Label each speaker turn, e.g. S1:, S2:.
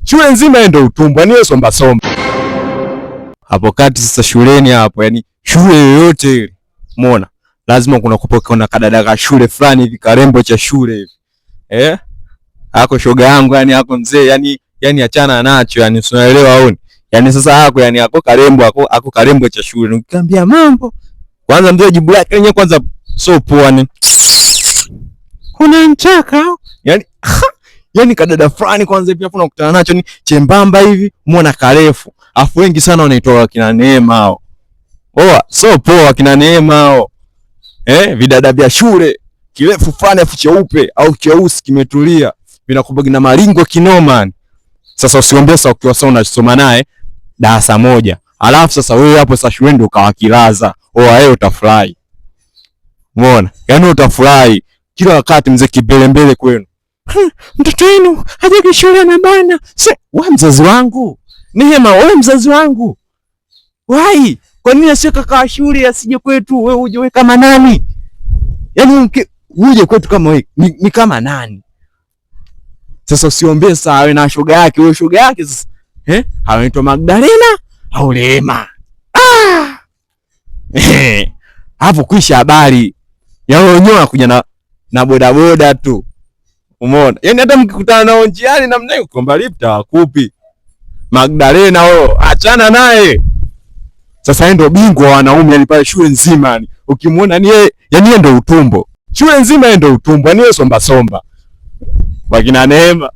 S1: Shule nzima yeye ndo utumbo, yani yeye somba somba. Hapo kati sasa shuleni hapo, yani shule yoyote ile. Umeona? Lazima kuna kupo kuna kadada ka shule fulani hivi, karembo cha shule hivi. Eh? Ako shoga yangu, yani ako mzee, yani achana nacho, yani unaelewa au? Yani sasa ako, yani ako karembo, ako karembo cha shule. Nikiambia mambo. Kwanza mzee jibu lake lenyewe kwanza so poa ni kuna mchaka. Yani kadada fulani kwanza hivi hapo unakutana nacho ni chembamba hivi, muona karefu. Afu wengi sana wanaitwa kina Neema hao. Oa, so poa kina Neema hao. Eh, vidada vya shule kirefu fulani afu cheupe au cheusi kimetulia, vinakuwa na maringo kinoma. Sasa usiombe sasa ukiwa sasa unasoma naye darasa moja. Alafu sasa wewe hapo sasa shule ndio ukawakilaza. Oa, wewe utafurahi. Umeona? Yaani utafurahi kila wakati mzee kibele mbele kwenu. Mtoto wenu hajaje shule na bana. Se, wewe mzazi wangu. Neema, wewe mzazi wangu. Wai, kwa nini asiwe kaka shule asije kwetu? Wewe uje wewe kama nani? Yaani uje kwetu kama wewe ni kama nani? Sasa usiombe saa awe na shoga yake, wewe shoga yake sasa. Eh? Anaitwa Magdalena au Rehema. Ah! Hapo kwisha habari. Ya wenyewe wanakuja na bodaboda tu. Umeona? Yaani hata mkikutana nao njiani namna hiyo ukiomba lift hawakupi. Magdalena wewe, achana naye. Sasa yeye ndio bingwa wa wanaume yani pale shule nzima yani. Ukimuona ni yeye, yani yeye ndio utumbo. Shule nzima yeye ndio utumbo, yani yeye somba somba. Wakina Neema.